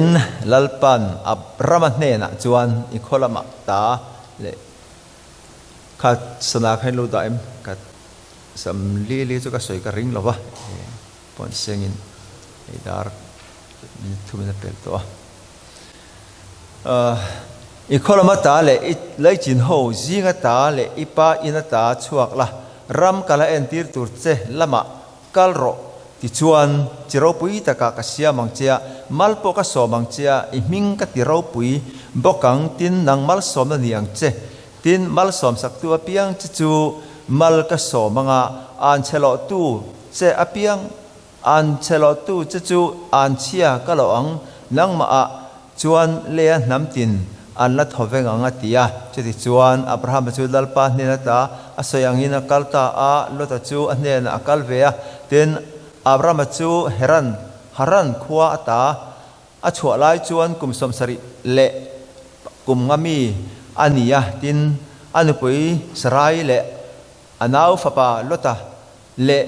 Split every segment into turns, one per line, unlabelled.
Tin, Lalpa'n Abrama hnenah chuan, I khaw lamah ta leh kha sana kha in lo dah em? Ka sam li li chu ka sawi ka ring lo va, pawn sengin hei dar minute thumin a pel tawh a. I khaw lama ta leh i laichin ho zinga ta leh i pa ina ta chhuak la, ram ka la entir tur che lamah Kal rawh, tichuan, chi ropui takah ka siam ang che a, mal pawh ka sawm ang che a, i hming ka ti ropui bawk ang, tin nang malsawmna ni ang che. Tin, malsawmsaktu apiang che chu mal ka sawm ang a, an chhe lawhtu che apiang, an chhe lawhtu che chu an chhia ka lawh ang, nangmahah Chuan Lea hnam tin an la thaw veng ang a ti a. Chutichuan Abrahama chu Lalpa hnen ata a sawi angin a kal ta a, Lota chu a hnenah a kal ve a. Tin, Abrahama chu Heran, Haran, khua ata a chhuah lai chuan kum 70 leh kum nga mi a ni a. Tin, a nupui Sarai leh a nau fapa Lota leh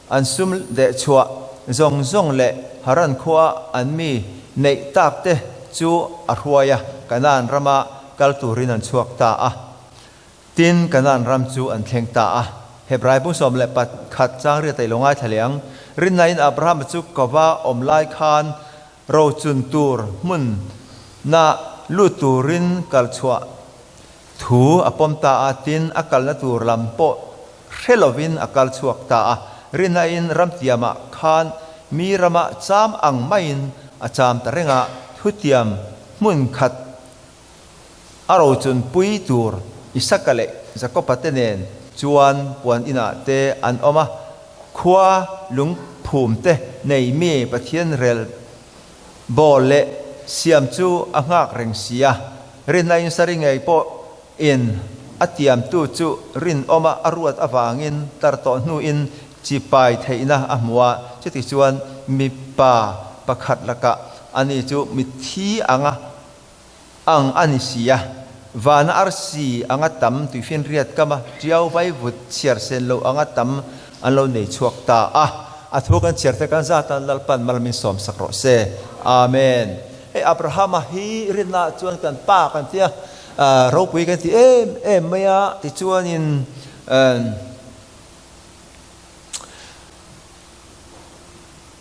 an sum deh chhuah zawng zawng leh Haran khua an mi neih tak te chu a hruai a, Kanaan rama kal turin an chhuak ta a. Tin, Kanaan ram chu an thleng ta a. Hebrai bung 11 chang riat a ilo ngaithla leh ang. Rinnain Abrahama chu kova awm lai khan rochun tur hmun na lut turin kal chhuah Thu a pawm ta a, tin a kalna tur lam pawh hre lovin a kal chhuak ta a. Rinaiin ramtiamah khan mi rama cham ang maiin a cham ta reng a, thutiam hmun khat a rochun pui tur Isaka leh Jakoba te nen chuan puan inah te an awm a, khua lungphum te nei mi Pathian rel Ball leh siam chu a nghak reng si a, rinna in sari ngei pawh in a tiamtu chu rinawma a ruat avangin tar tawh hnuin chi pai theihna a hmu a, chuti chuan mipa pakhat lakah ani chu mitthi anga ang a ni si a, vana arsi anga tam tuifinriat kama tiau vaivut chhiar sen lo anga tam an lo nei chhuak ta a. A thu kan chhiar te kan zat a, Lalpan mal min sawm sak rawh se. Amen. Hei Abrahama hi rinna ah chuan kan pa kan ti a, ropui kan ti em em mai a, tichuanin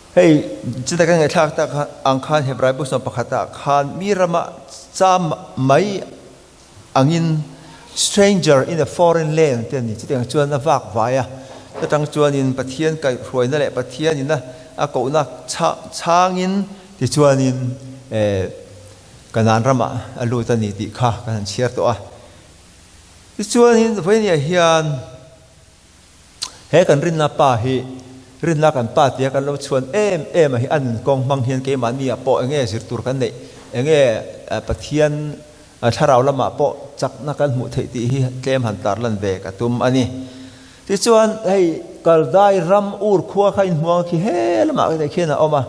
Hei, chutah kan ngaihthlak tak ang khan Hebrai bu 11 ah khan mi rama cham mai angin stranger in a foreign land te a ni. Chutiang chuan a vak vai a, chutang chuanin Pathian kaihhruaina leh Pathianin a kohna chhangin tichuanin Kanaan ramah a lut a ni tih kha kan han chhiar tawh a. Tichuanin vawinia hian He kan rinna pa hi rinna kan pa tia kan lo chhuan em em a hi a nunkawng hmang hian keimahni ah pawh enge zir tur kan neih, enge Pathian thlarau lamah pawh chakna kan hmuh theih tih hi tlem han tarlan ve ka tum a ni. Tichuan hei Kaldai ram Ur khua kha inhmuang khi he lamah khian a awm a,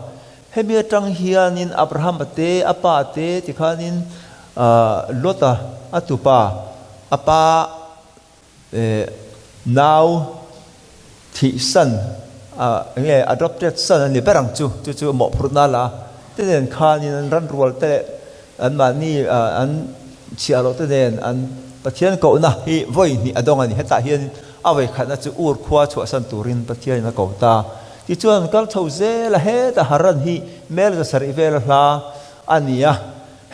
hemi atang hianin Abrahama te a pa te tikhanin Lota a tupa a pa Nau thih san enge adopted son a ni ber ang chu, chu chu mawhphurhna la te nen khanin an ran rual te leh an mahni an chhiah loh te nen an Pathian kohna hi vawi hnih a dawng a ni. Hetah hian a vawi khatna chu Ur khua chhuahsan turin Pathianin a ko ta. Tichuan an kal chho zel a, heta Haran hi mel 700 vel a hla a ni a.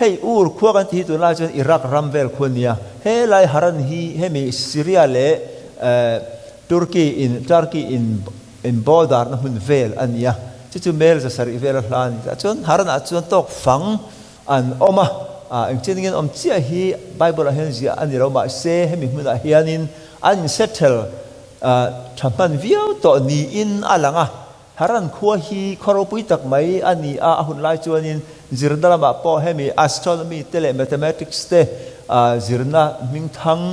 Hei Ur khua kan tih hi tunlai chuan Iraq ram vel khu a nia. Helai Haran hi hemi Syria leh Turkey in Turkey in in border na hmun vel a nia. Chu chu mel 700 vel a hla a ni. Tah chuan Haran ah chuan tawk fang an awm a. Engchen nge an awm chiah hi Bible ah hian ziah a ni lo mahse hemi hmunah hianin an in settle tha hman viau tawh niin a lang a. Haran khua hi khaw ropui tak mai a ni a, a hun lai chuanin zirna lamah pawh hemi astronomy te leh mathematics te zirna hmingthang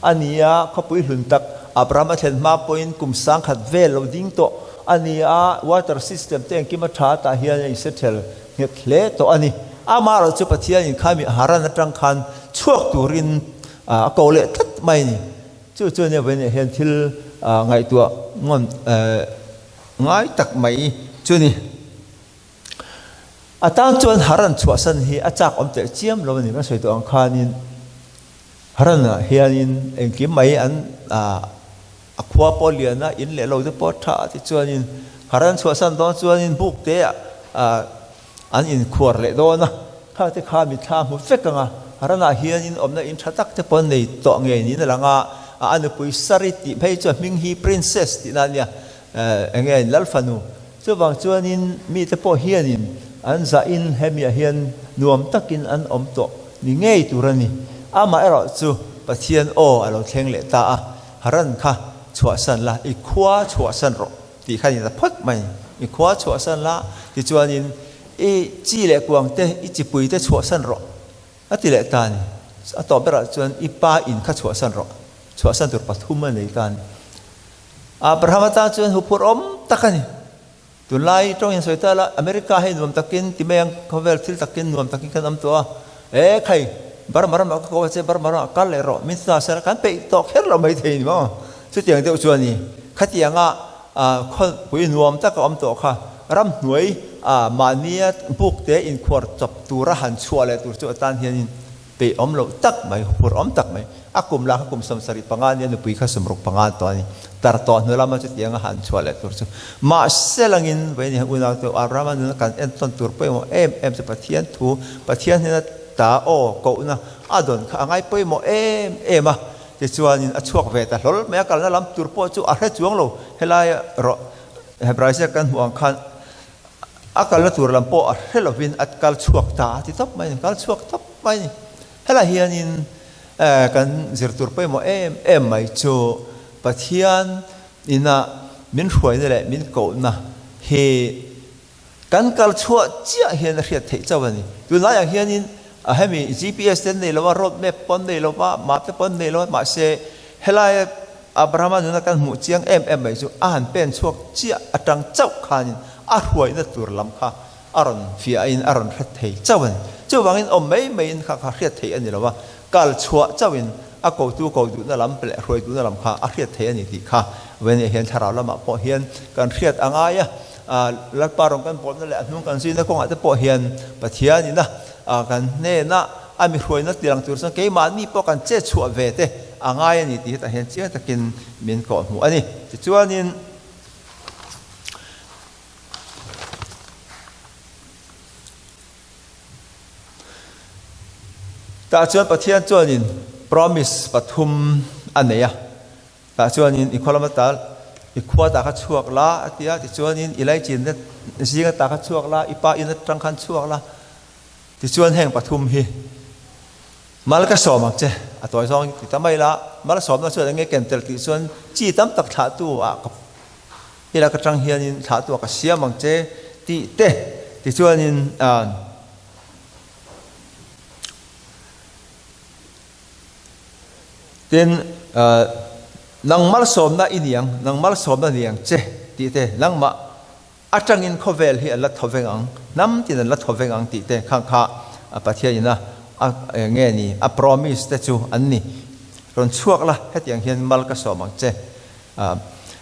a ni a, khawpui hlun tak Abraham a thlen hma pawhin kum 1000 vel lo ding tawh a ni a, water system te engkim a tha tah hian a insettle nghet hle tawh a ni. Amaherawh chu Pathianin khami Haran atang khan chhuak turin a ko leh tlat mai a ni. Chu chuan vawiinah hian thil ngaihtuah ngawn. Ngai tak mai chu ni. A tan chuan Haran chhuahsan hi a chak awm teh chiam lo a ni. Kan sawi tawh ang khanin Haran-ah hianin engkim mai an a khua pawh lian a, in leh lo te pawh tha a tichuanin Haran chhuahsan dawn chuanin buk te ah an inkhuar leh dawn a, kha te kha mitthla a hmu vek ang a, Haran-ah hianin awmna in tha tak te pawh an nei tawh ngei niin a lang a, a nupui Sari tih phei chu a hming hi Princess tihna a nia, eng nge Lalfanu Chuvang chuanin mite pawh hianin an zahin hemiah hian nuam takin an awm tawh ni ngei tur a ni. Amaherawh chu Pathian aw a lo thleng leh ta a, Haran kha chhuahsan la, i khua chhuahsan rawh tih kha a ni ta phawt mai. I khua chhuahsan la, tichuanin i chi leh kuang te, i chipui te chhuahsan rawh a ti leh ta a ni. A tawp berah chuan i pa in kha chhuahsan rawh, chhuahsan tur pathum a nei ta a ni. Abraham atan chuan huphurh awm tak a ni. Tunlai tawngin sawi ta la, America hei nuam takin ti mai ang, khawvel thil takin nuam takin kan awm tawh a. E khai, Burma ramah ka ko a che, Burma ramah kal leh rawh, min hna sela kan peih tawh kher lo mai thei ni maw? Chutiang deuh chuan ni, khatianga khawpui nuam taka awm tawh kha ramhnuai mahnia buk te inkhuar chawp tura han chhuah leh tur chu atan hianin Peih awm loh tak mai, huphurh awm tak mai. A kum lah kha kum 75 a nia, nupui kha 65 tawh a ni. Tar tawh hnu lama chutianga han chhuah leh tur chu. Mahse langin vawiin hian unau te Abrahama nuna kan entawn tur pawimawh em em chu Pathian thu, Pathian hnena ta aw kohna a dawn kha a ngai pawimawh em em a. Tichuanin a chhuak ve ta hlawl mai a, kalna lam tur pawh chu a hre chuang lo. Helai rawh Hebrai ziak kan hmuh ang khan A kalna tur lam pawh a hre lovin a kal chhuak ta a ti tawp mai a ni, kal chhuak tawp mai a ni. Helai hianin kan zir tur pawimawh em em mai chu Pathian ina min hruaina leh min kohna hi kan kal chhuah chiah hian a hriat theih chauh a ni. Tunlai ang hianin hemi GPS te an nei lo a, road map pawh an nei lo va, map te pawh an nei lo a, mahse helai Abrahama nuna kan hmuh chiang em em mai chu a han pen chhuak chiah atang chauh khanin a hruaina tur lam kha a rawn fiahin a rawn hret thei chauh a ni. Chuvangin awm mai maiin kha kha hriat theih a ni lo va, kal chhuah chauhin a kotu ko duhna lam leh hruai duhna lam kha a hriat theih a ni tih kha Vawini hian thlarau lamah pawh hian kan hriat a ngai a. Lalpa rawn kan bawlna leh a hnung kan zuina kawngah te pawh hian Pathianin a kan hnena a mi hruaina tilang tur chuan keimahni pawh kan chet chhuah ve te a ngai a ni tih hetah hian chiang takin min kawhhmuh a ni. Tichuanin tah chuan Pathian chuanin promise pathum a nei a. Tah chuanin i khua lama ta i khua ta kha chhuak la a ti a, tichuanin i laichinna zinga ta kha chhuak la, i pa in atang khan chhuak la. Tichuan heng pathum hi mal ka sawm ang che, a tawi zawng ti ta mai la, mal sawmna chuan enge ken tel tih chuan chi tam tak thlahtu ah ka i lak atang hianin thlahtu ah ka siam ang che tih te, tichuanin ah. Tin, Nang malsawmna i ni ang, nang malsawmna ni ang che, tih te, nangmah atangin khawvel hi an la thaw veng ang, hnam tin an la thaw veng ang tih te kha kha Pathianin a a nge ni, a promise te chu an ni. Rawn chhuak la, hetiang hian mal ka sawm ang che.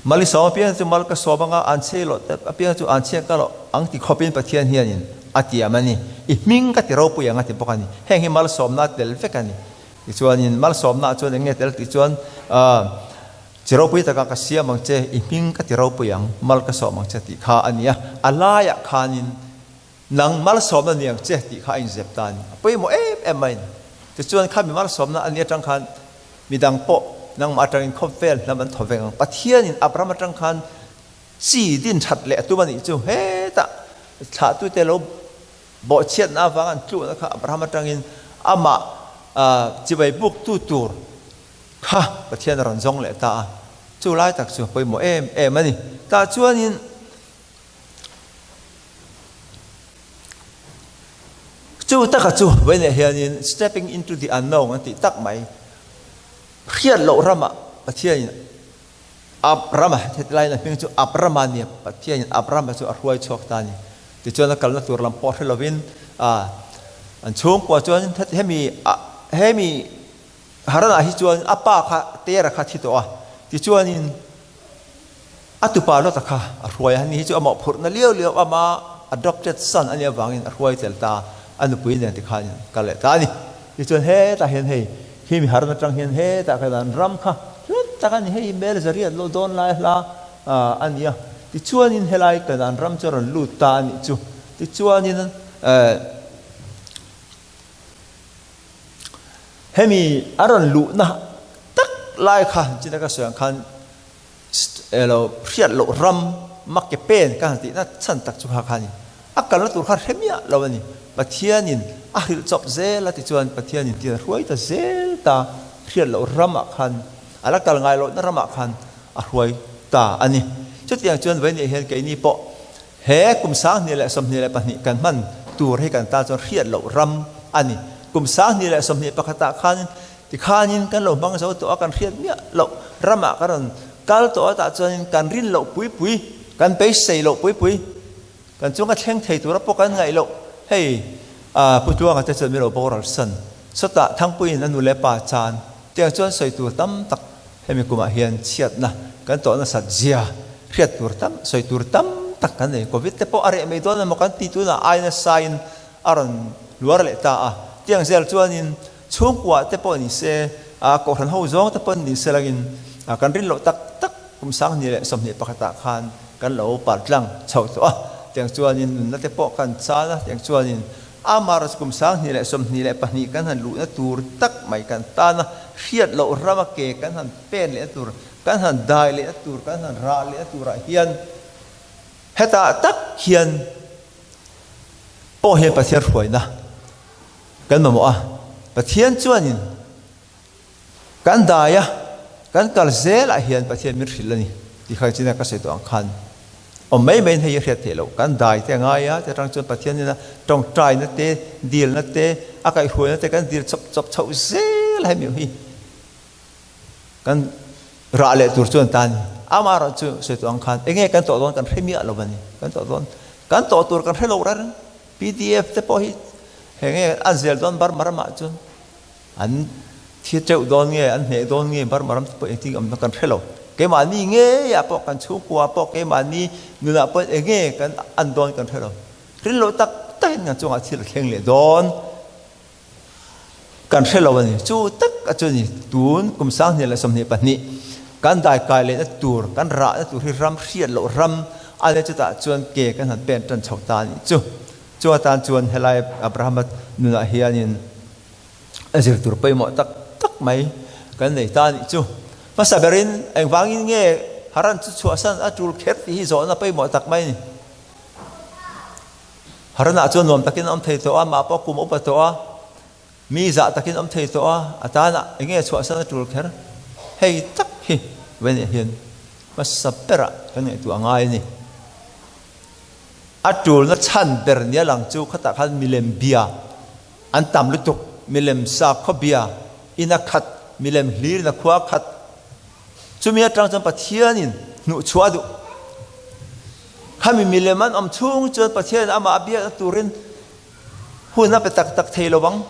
Mal i sawm apiang chu mal ka sawm anga, an chhe loh te apiang chu an chhiat ka loh ang ti khawpin Pathian hianin a tiam a ni. I hming ka ti ropui ang a ti bawk a ni. Heng hi malsawmna tel vek a ni. Tichuanin malsawmnaah chuan eng nge tel tih chuan, Chi ropui takah ka siam ang che, i hming ka ti ropui ang, mal ka sawm ang che tih kha a ni a. A laiah khanin nang malsawmna ni ang che tih kha a inzep ta a ni. A pawimawh em em mai a ni. Tichuan khami malsawmna a ni atang khan midang pawh nangmah atangin khawvel hnam an thaw veng ang. Pathianin Abraham atang khan chi din that leh a tum a nih chu hetah thlahtute lo Bawhchhiatna avanga an tlukna kha Abraham atangin amah chibai buktu tur kha Pathian a rawn zawng leh ta a, chu lai tak chu pawimawh em em a ni. Tah chuanin chu taka chu vawiinah hianin stepping into the unknown an tih tak mai, hriat loh ramah Pathianin Abrama, heti laiin a hming chu Abrama a ni a, Pathianin Abrama chu a hruai chhuak ta a ni. Tichuan a kalna tur lam pawh hre lovin an chhungkua chuan hemi hemi Haranah hi chuan a pa kha Tera kha thi tawh a, tichuanin a tupa Lota kha a hruai a, ni hi chu a mawhphurhna liau liau ama adopted son a nih avangin a hruai tel ta a nupui nen tikhan in kal leh ta a ni. Tichuan hetah hian hei khi mi harna atang hian hetah khan an ram kha hlat tak a ni, hei mel zariat lo dawn lai hla a ni a. Tichuanin helai Kanaan ram chu a rawn lut ta a nih chu. Tichuanin hemi a rawn luhna tak lai kha china ka sawi ang khan elo hriat loh ram make pen ka han tihna chhan tak chu kha kha a ni. A kalna tur kha hre miah lo a ni. Pathianin a hrilh chawp zel a tichuan Pathianin tin a hruai ta zel ta hriat loh ramah khan a la kal ngai lohna ramah khan a hruai ta a ni. Chutiang chuan vawiin hian keini pawh He kum 2022 kan hman tur hi kan tan chuan hriat loh ram a ni. Kum 2021 ah khanin tikhanin kan lo hmang zo tawh a, kan hriat miah loh ramah kan rawn kal tawh a, tah chuanin kan rin loh pui pui, kan beisei loh pui pui, kan chunga thleng thei tura pawh kan ngaih loh. Hei Pu Tluanga te chuan min lo boral san, sawtah Thangpuiin a nu leh pa chan tiang chuan sawi tur tam tak Hemi kumah hian chhiatna kan tawh nasat zia hriat tur tam, sawi tur tam tak kan nei. Covid te pawh a reh mai dawn emaw kan ti tunah ai nasain a rawn luar leh ta a. Tiang zel chuanin chhungkua te pawh ni se, a kohhran ho zawng te pawh ni se langin kan rin loh tak tak kum 2021 ah khan kan lo paltlang chho tawh a. Tiang chuanin nunna te pawh kan chan a, tiang chuanin Amah kum 2022 kan han luhna tur tak mai kan tan a, hriat loh rama ke kan han pen lehna tur, kan han dai lehna tur, kan han rah lehna turah hian hetah tak hian pawh hian Pathian hruaina kan mamawh a. Pathian chuanin Kan dai a, kan kal zelah hian Pathian min hrilh a ni tih kha china ka sawi tawh ang khan awm mai maiin hei a hriat theih loh. Kan dai te a ngai a, chutang chuan Pathian ina tawngtaina te, dilna te, a kaihhruaina te kan dil chawp chawp chhoh zel a hemi hi kan rah leh tur chuan ta a ni. Amaherawhchu sawi tawh ang khan enge kan tawh dawn kan hre miah lo a ni. Kan tawh dawn, kan tawh tur kan hre lo reng. Pdf te pawh hi henge an zel dawn Burma ramah chuan. An thi teuh dawn nge, an hneh dawn nge Burma ram te pawh engtin awmna kan hre lo. Keimahni ngeiah pawh kan chhungkua pawh keimahni nunah pawh eng nge kan an dawn kan hre lo. Rin loh tak takin kan chungah thil a thleng leh dawn kan hre lo a ni. Chu tak a chu a ni. Tun kum 2022 kan daikai lehna tur, kan rahna tur hi ram hriat loh ram a nia chutah chuan ke kan han pen tan chho ta a nih chu. Chu atan chuan helai Abrahama nunah hianin A zir tur pawimawh tak tak mai kan nei ta a nih chu. Hmasa berin engvangin nge Haran chu chhuahsan a tul kher tih hi zawhna pawimawh tak mai a ni. Haranah chuan nuam takin a awm thei tawh a, mah pawh kum a upa tawh a, mi zah takin a awm thei tawh a, a tanah enge chhuahsan a tul kher? Hei tak hi Veniah hian hmasa berah kan ngaihtuah a ngai a ni. A tulna chhan ber nia lang chu khatah khan milem bia An tam lutuk, milem sakhaw bia in a khat, milem hlir in a khua a khat. Chumi atang chuan Pathianin hnuhchhuah a duh. Khami milem an awm chhung chuan Pathianin amah a biakna turin hun a pe tak tak thei lo ang.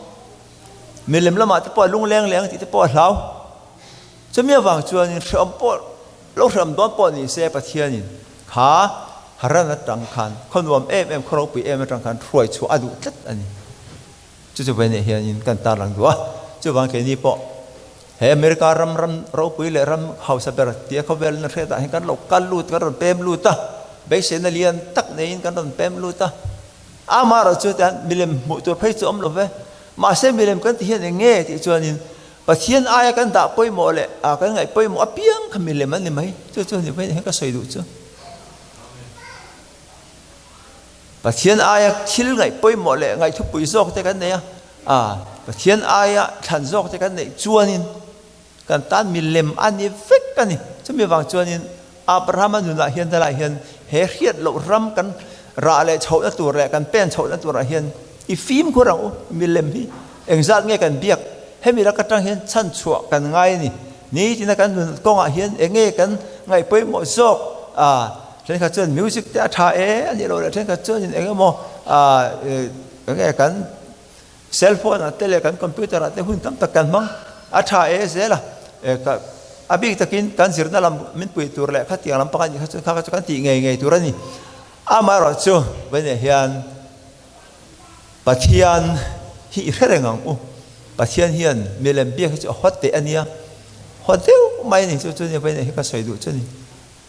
Milem lamah te pawh a lungleng leh ang tih te pawh a hlau. Chumi avang chuanin hreawm pawh lo hreawm dawn pawh ni se Pathianin kha Haran atang khan khaw nuam em em, khaw ropui em atang khan hruai chhuah a duh tlat a ni. Chu chu vei hianin kan tarlang duh a. Chuvang keini pawh he America ram ram ropui leh ram hausa ber tia khawvel na hriatah hian kan lo kal lut, kan rawn pem lut a, beiseina lian tak neiin kan rawn pem lut a. Amaherawhchu tihian milem hmuh tur phei chu awm lo ve. Mahse milem kan ti hian eng nge tih chuanin Pathian aia kan dah pawimawh leh a kan ngaih pawimawh apiang kha milem an ni mai. Chu chu ni mai hian ka sawi duh chu. Pathian aia thil ngaih pawimawh leh ngaih thupui zawk te kan nei a, a Pathian aia thlan zawk te kan neih chuanin kan tan milem a ni vek a ni. Chumi avang chuanin Abrahama nunah hian helaiah hian he hriat loh ram kan rah leh chhohna tur leh kan pen chhohna turah hian i fimkhur ang u, milem hi engzat nge kan biak? Hemi lak atang hian chhan chhuah kan ngai a ni. Nitina kan nun kawngah hian eng nge kan ngaih pawimawh zawk? Ah, thenkhat chuan music te a tha e a nih loh leh thenkhat chuanin eng emaw ah eng nge kan cell phone ah te leh kan computer ah te hun tam tak kan hmang a tha e zel a. A bik takin kan zirna lam min puih tur leh khatiang lam pakhat nih kha chu kha kha chu kan tih ngei ngei tur a ni. Amaherawhchu, vawiinah hian Pathian hi i hre reng ang u. Pathian hian milem biak hi chu a hawt teh a nia. Hawt deuh mai a ni chu chu nia vawiinah hi ka sawi duh chu a ni.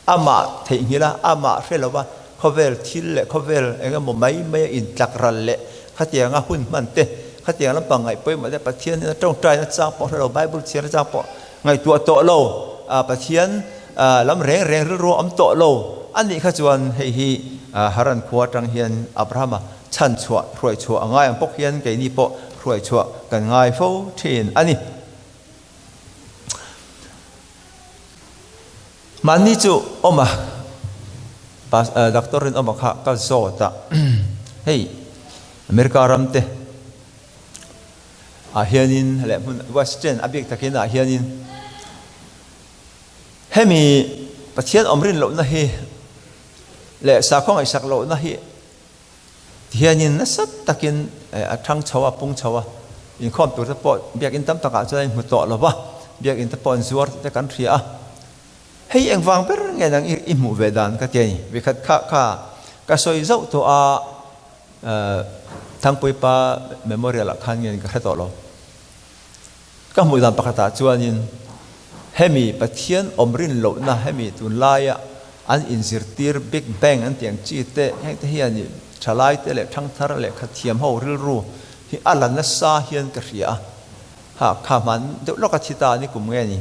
Amah theihnghilh a, amah hre lova khawvel thil leh khawvel eng emaw mai mai a intlak ral leh khatianga hun hman te, khatiang lampang ngaih pawimawh te Pathian hian a tawngtaina chang pawh hre lo, Bible chhiarna chang pawh ngaihtuah tawh lo, Pathian lam reng reng rilru a awm tawh lo a nih kha chuan hei hi Haran khua atang hian Abrahama chhan chhuah, hruai chhuah a ngai ang bawk hian keini pawh hruai chhuah kan ngai fo thin a ni. Mahni chu awm a, Doctor Rinawma kha ka zawt a, hei America ram te ah hianin leh hmun Western a bik takin ah hianin hemi Pathian awm rin lohna hi leh sakhaw ngaihsak lohna hi Tihianin nasa takin a thang chho a, pung chho a, inkhawm tur te pawh biakinn tam takah chuan a inhmu tawh lo va, biakinn te pawh an zuar tih te kan hria a. Hei engvang ber nge nang i hmuh ve dan ka ti a ni. Vikhat kha kha ka sawi zauh tawh a, Thangpuipa Memorial ah khan nge ka hre tawh lo. Ka hmuh dan pakhatah chuanin hemi Pathian awm rin lohna hemi tunlaia an inzirtir Big Bang an tih ang chi te hengte hian i thalai te leh thangthar lehkha thiam ho rilru hi a la nasa hian ka hria a. Ha kha hman deuh lawka thi ta ni kum nge ni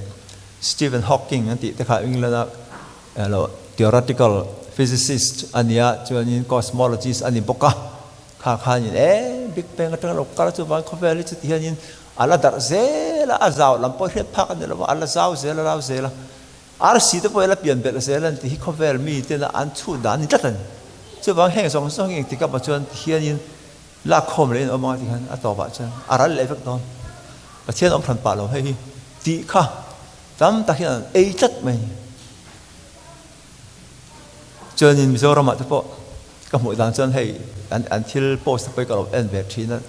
Stephen Hawking an tih te kha England a lo theoretical physicist a nia chuanin cosmologist a ni bawk a. Kha khanin e Big Bang atanga lo kal chu van khawvel hi chuti hianin a la darh zel a, a zau lam pawh hriat phak a ni lo va, a la zau zel a, rau zel a. Arsi te pawh hi a la pian belh zel a ni tih hi khawvel mi tena an chhut dan a ni tlat a ni. Chuvang heng zawng zawng hi engtik emaw chuan tihianin lakkhawm leh in awm anga tikhan a tawpah chuan a ral leh vek dawn. Pathian awm hran pah lo hei hi tih kha tam tak hian an ei tlat mai a ni. Chuanin Mizoramah te pawh ka hmuh dan chuan hei an thil post te pawh hi ka lo en ve thin a,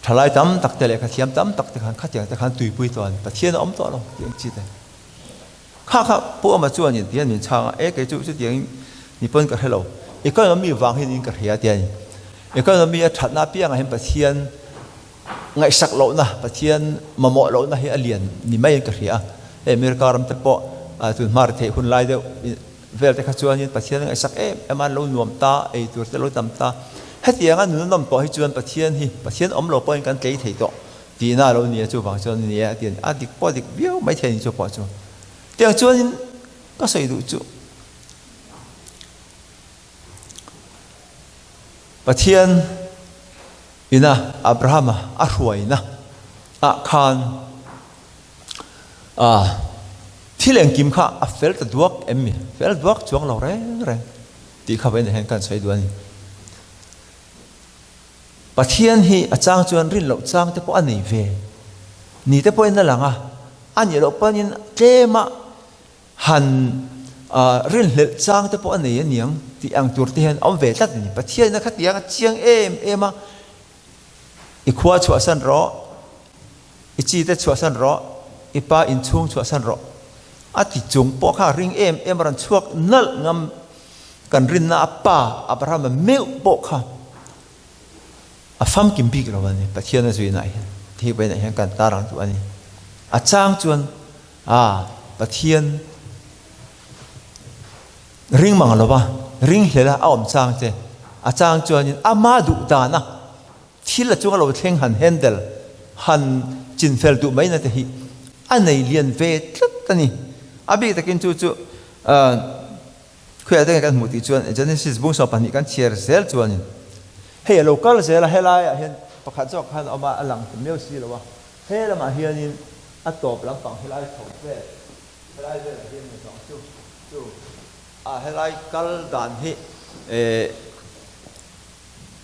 thalai tam tak te lehkha thiam tam tak te khan khatiang te khan tuipui tawh a ni, Pathian a awm tawh lo tih ang chi te. Kha kha Pu Ama chuanin tihian min chhang a, e kei chu chutiangin ni pawn ka hre lo, economy vang hian in ka hria tia ni. Economy a thatna apiangah hian Pathian Ngaihsak lohna, Pathian mamawh lohna hi a lian ni maiin ka hria a. Hei America ram te pawh tun hma ri theih hun lai deuh vel te kha chuanin Pathian a ngaihsak em em a, an lo nuam ta, ei tur te lo tam ta. Hetianga nun a nawm tawh hi chuan Pathian hi, Pathian awm lo pawhin kan tlei thei tawh tihna a lo ni a, chuvang chuan ni e a ti a ni. A dik pawh a dik viau maithei a ni chu pawh chu. Tiang chuanin ka sawi duh chu. Pathian Ina Abrahama a hruaina ah khan thil engkim kha a fel ta duak em mi? Fel duak chuang lo reng reng tih kha vawiinah hian kan sawi duh a ni. Pathian hi a chang chuan rin loh chang te pawh a nei ve ni te pawhin a lang a, a nih loh panin tlema Han rinhlelh chang te pawh a nei aniang tih ang tur te hian a awm ve tlat a ni. Pathianina khatiang a chiang em em a, i khua chhuahsan rawh, i chi te chhuahsan rawh, i pa inchhung chhuahsan rawh a ti chung pawh kha ring em em a rawn chhuak nalh ngam kan rinna a pa Abrahama meuh pawh kha a famkim bik lo a ni. Pathian a zuinah hian thei vawiinah hian kan tarang duh a ni. A chang chuan A, Pathian ring mang lova, ring hlel a, a awm chang che. A chang chuanin ama duh dana thil a chunga lo thleng han handle, han chinfel duh mai na te hi a nei lian ve tlat a ni. A bik takin chu chu khuiah te nge kan hmuh tih chuan Genesis bung 12 kan chhiar zel chuanin hei a lo kal zel a, helaiah hian pakhat zawk khan a awm a, a lang ta miau si lo a. He lamah hianin a tawp lampang helai chho vel, helai velah hian ni zawng chu chu a helai kal dan hi eh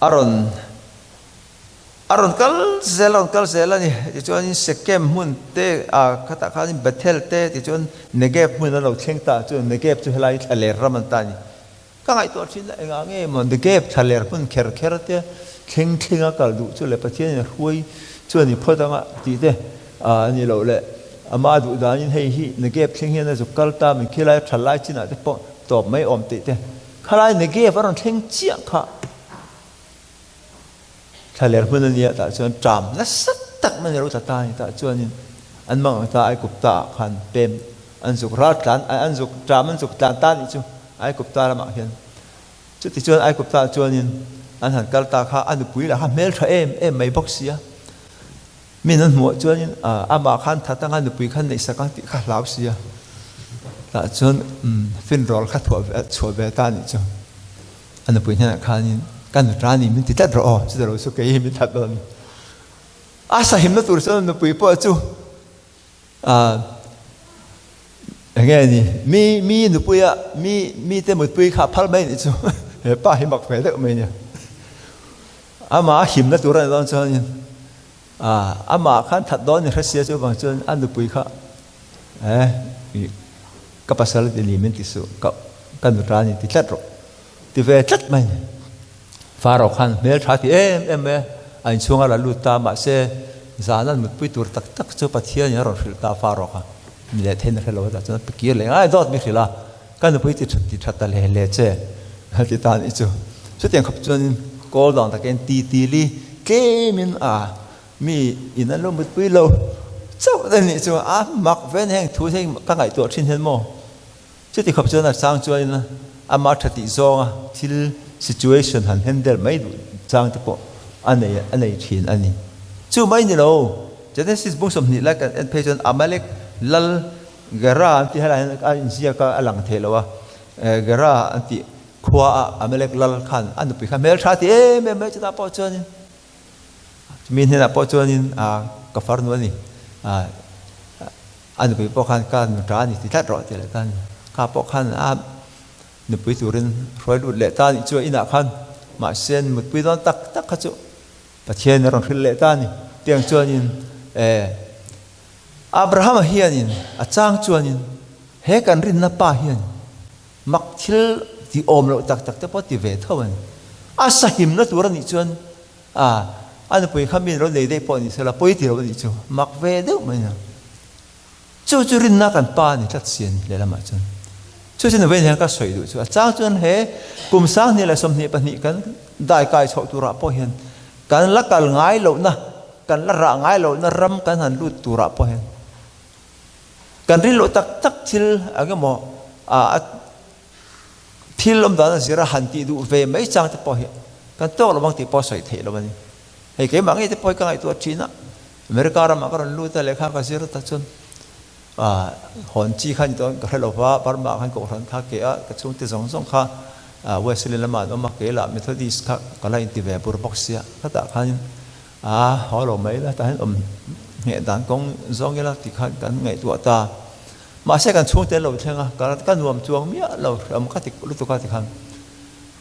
a rawn a rawn kal zel a rawn kal zel a ni. Tichuanin Sekem hmun te ah khatah khanin Bethel te tichuan Negev hmun a lo thleng ta chu Negev chu helai thlaler ram an ta a ni. Ka ngaihtuah thin a, engah nge maw Negev thlaler hmun kher kher te thleng thleng a kal duh chu le Pathianin a hruai chu a ni phawt anga tih te a ni loh le ama duh danin hei hi Negev thleng hian a zuk kal ta min khilai a tha lai chinah te pawh tawp mai awm tih te. Khalai Negev a rawn thleng chiah kha thlaler hmun a nia tah chuan ṭam nasa tak mai a lo tla ta a ni. Tah chuanin an mang ang ta Aigupta ah khan pem an zuk ral tlan an zuk ṭam an zuk tlan ta a nih chu Aigupta lamah hian. Chutichuan Aigupta ah chuanin an han kal ta kha a nupui lah kha hmelṭha em em mai bawk si a. Min an hmuh chuanin amah khan that anga nupui khan neihsak ang tih kha hlau si a, tah chuan finrawl kha thuah ve chhuah ve ta anih chu. A nupui hnenah khanin ka nuta ni min ti tlat rawh aw, chuti lo chu kei hi min that dawn a ni. A sahimna tur chuan nupui pawh chu enge ni mi mi nupuia mi mite mutpui kha phal mai anih chu he pa hi mak ve deuh mai nia. Amah a himna tur a nih dawn chuanin amah khan that dawn ni hre sia chu vang chuan a nupui kha eh ka pasal ti ni min ti suh ka ka nuta ni ti tlat rawh ti ve tlat mai ni. Faro khan hmel tha ti em em mai a, a inchhung a la lut ta mahse zan an mutpui tur tak tak chu Pathian in a rawn hrilh ta Faro kha mi leh thein a hre lo a tah chuan a kir leh ngai dawt mi hrilh a. Ka nupui ti that ti that ta hle hle che a ti ta anih chu. Chutiang khawp chuanin kawl dan takin ti ti li tlemin a mi in an lo mutpui lo chauh a nih chu a mak ve a ni heng thu hi ka ngaihtuah thin hian maw. Chuti khawp chuan a chang chuanin ama tha tih zawnga thil situation han handle mai duh chang te pawh a nei a nei thin a ni. Chu mai ni lo Genesis bung 20 lai kan en phei chuan Amalek lal Gera an tih helai hian a inziak a, a lang thei lo a. Gera an tih khua a Amalek lal khan a nupui kha hmeltha ti em em mai chutah pawh chuanin chumi hnenah pawh chuanin ka farnu a ni, a nupui pawh khan ka nuta a ni ti tlat rawh tih leh ta a ni. Kha pawh khan a nupui turin hruai lut leh ta a nih chu a inah khan mahse mutpui dawn tak tak kha chu Pathian a rawn hrilh leh ta a ni. Tiang chuanin Abrahama hianin a chang chuanin he kan rinna pa hian mak thil ti awm loh tak tak te pawh ti ve tho a ni. A sahimna tur a nih chuan a a nupui kha mi lo nei daih pawh ni sela pawi ti lo a nih chu mak ve deuh mai a. Chu chu rinna kan pa a ni tlat si a ni lehlamah chuan. Chu chu nuvein hian ka sawi duh chu a chang chuan he kum 2022 kan daikai chhoh turah pawh hian kan la kal ngai lohna Kan la rah ngai lohna ram kan han lut turah pawh hian kan rin loh tak tak thil eng emaw a thil awm dan a zira han tih duh ve mai chang te pawh hi kan tawk lo ang tih pawh sawi theih lo a ni. Hei keimah ngei te pawh hi ka ngaihtuah thin a, America ramah ka rawn lut a lehkha ka zir ta chuan hawn chi kha ni tawh ka hre lo va, Burma ah khan kohhran kha ke a, ka chhungte zawng zawng kha Wesleyan lamah an awm a, kei lah Methodist kha ka la inti ve bur bawk sia, khatah khanin A haw lo mai la, tah hian awm ngheh dan kawng zawng ila ti khan kan ngaihtuah ta. Mahse kan chhungte an lo thleng a, ka nuam chuang miah lo hram ka ti lutuk a ti khan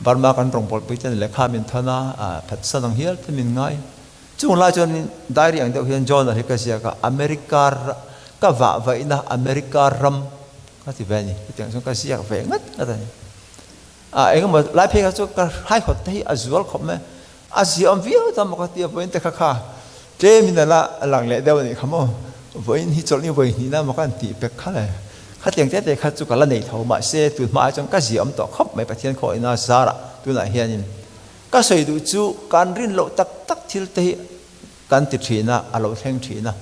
Burma kan rawngbawlpui te lehkha min thawn a, phatsan ang hial te min ngai. Chung lai chuan diary ang deuh hian journal hi ka ziak a, America ka vah vaihna America ram ka ti ve a ni. Chutiang chuan ka ziak ve ngat ngat a ni. A engemaw lai phei kha chu ka haihawt te hi a zual khawp mai. A ziaawm viau ta maw ka ti a, vawiin te kha kha tlemin a la lang leh deuh a nih kha maw. Vawiin hi chawlhni vawi hnihna maw ka han tih pek kha le. Khatiang te te kha chu ka la nei tho mahse tun hmaah chuan ka ziaawm tawh khawp mai Pathian khawina zarah tunah hianin ka sawi duh chu kan rin loh tak tak thil te hi kan ti thin a, a lo thleng thin a.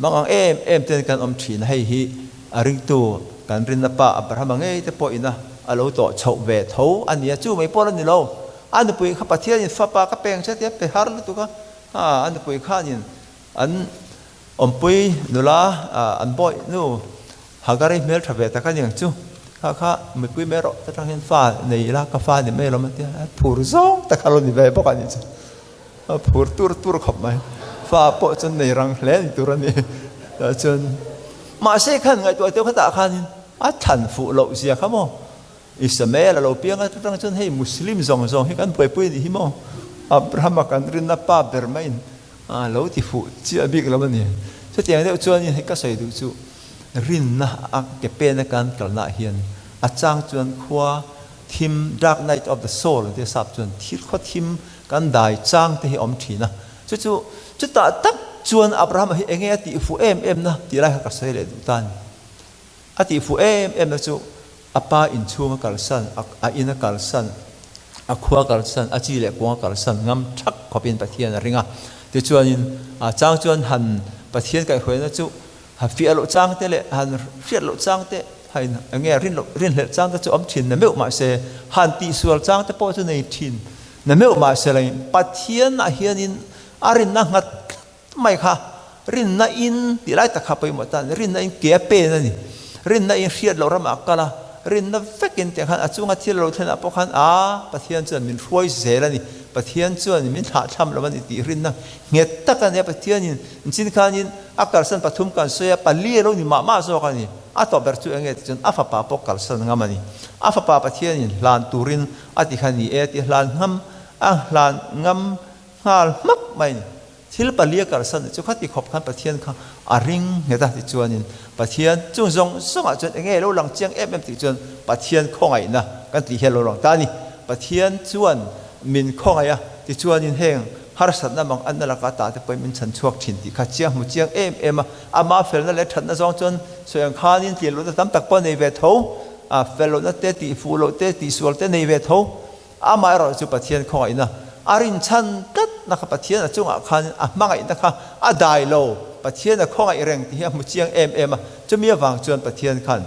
Mangang em em ten kan awm thin a, hei hi a ringtu kan rinna pa Abrahama ngei te pawhin a a lo tawh chhoh ve tho a nia, chu mai pawh la ni lo. A nupui kha Pathianin fapa ka peng che tia pe har lutuk a, ha a nupui khanin an awmpui nula an bawih nu Hagari hmel tha ve tak a niang chu, kha kha mipui mai rawh ta tang hian fa nei ila ka fa ni mai lawm a tia, a phur zawng tak a lo ni ve bawk a nih chu. A phur tur tur khawp mai. Fa pawh chuan nei rang hle ni tur a ni. Tah chuan mahse khan ngaihtuah teuh khatah khanin a thlan fuh loh zia kha maw? Ismael a lo piang a chutang chuan hei Muslim zawng zawng hi kan buaipui a nih hi maw? Abraham a kan rinna pa ber maiin a lo ti fuh chiah bik lo a ni. Chutiang deuh chuanin hei ka sawi duh chu rinna a ke pena kan kalnaah hian a chang chuan khua thim dark night of the soul an tia sap chuan thil khaw thim Kan dai chang te hi awm thin a, chu chu chutah tak chuan Abrahama hi enge a tih fuh em em na tih lai kha ka sawi leh duh ta a ni. A tih fuh em em na chu A pa inchhung a kalsan, a in a kalsan, a khua a kalsan, a chi leh kuang a kalsan ngam thak khawpin Pathian a ring a. Tichuanin a chang chuan han Pathian kaihhruaina chu ha fiah loh chang te leh han hriat loh chang te ha in eng nge rin loh rinhlelh chang te chu awm thin na meuh mahse han tihsual chang te pawh chu nei thin na meuh mahse lei Pathianah hianin a rinna nghat tlat mai kha rinna in tih lai tak kha pawimawh ta a ni. Rinna in ke a pen a ni. Rinna in hriat loh ramah a kal a, rinna vekin tiang khan a chunga thil a lo thlen ah pawh khan aa Pathian chuan min hruai zel a ni, Pathian chuan min thlahthlam lo a ni tih rinna nghet tak a ni a. Pathianin chin khanin a kalsan pathum kan sawi a, pali a lo ni mah mah zawk a ni. A tawh ber chu eng nge tih chuan a fapa pawh kalsan ngam a ni. A fapa Pathianin hlan turin a ti kha ni e tih hlan ngam a hlan ngam nghal hmak mai a ni. Thil palia kalsan chu khati khawp khan Pathian kha a ring nghet a tichuanin Pathian chung zawng zawngah chuan eng nge lo lang chiang em em tih chuan Pathian khawngaihna kan tih hian lo lang ta a ni. Pathian chuan min khawngaih a tichuanin heng harsatna mang anna laka ta te pawhin min chhan chhuak thin tih kha chiang hmu chiang em em a. Amah felna leh thatna zawng chuan sawi ang khanin tlian lohna tam tak pawh nei ve tho a, fel lohna te, tihfuh loh te, tihsual te nei ve tho. Amah erawh chu Pathian khawngaihna a rinchhan tlat na kha Pathian a chungah khan a hmangaihna kha a dai lo, Pathian a khawngaih reng tih hi a hmu chiang em em a, chumi avang chuan Pathian khan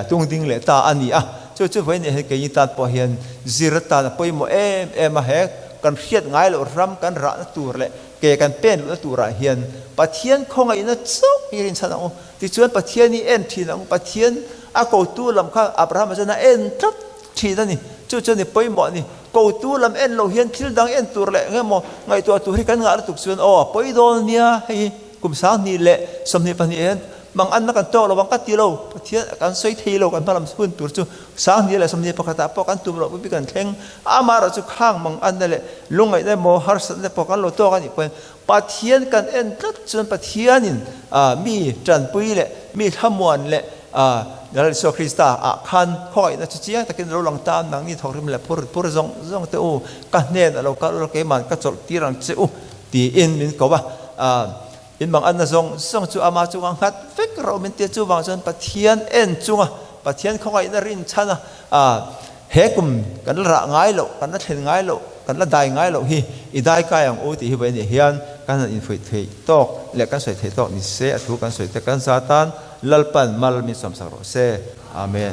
tung ding leh ta a ni a, chu chu vawiin hian keini tan pawh hian zir atan a pawimawh em em a, he kan hriat ngai loh ram kan rahna tur leh ke kan pen luhna turah hian Pathian khawngaihna chauh hi rinchhan ang u, tichuan Pathian hi en thin ang u, Pathian a kotu lam kha Abrahama chuan a en tlat. Thin a ni. Chu chuan i pawimawh a ni. Kotu lam en loh hian thil dang en tur leh eng emaw ngaihtuah tur hi kan ngah lutuk chuan aw a pawi dawn nia hei hi kum 2022 hian mang anna kan tawk lo ang ka ti lo. Pathian kan sawi thei lo kan hmalam hun tur chu 2021 ah pawh kan tum loh bik kan thleng. Amaherawhchu khang mang anna leh lungngaihna emaw harsatna pawh kan lo tawk a nih pawhin Pathian kan en tlat chuan Pathianin mi tanpui leh mi thlamuan leh Lal Isua Krista ah khan khawngaihna chu chiang takin a lo lang ta, nangni thawkrim leh phur phur zawng zawng te u, ka hnen a lo kal ula keiman ka chawlh tir ang che u tiin min ko a. In mang anna zawng zawng chu ama chunga nghat vek rawh min tia chuvang chuan Pathian en chunga Pathian khawngaihna rinchhan a He kum kan la rah ngai loh, kan la thlen ngai loh, kan la dai ngai loh hi i dai kai ang u tih hi vawiin hian kan han infuih theih tawk leh kan sawi theih tawk ni se, a thu kan sawi te kan za tan Lalpan mal min sawmsak rawh se. Amen.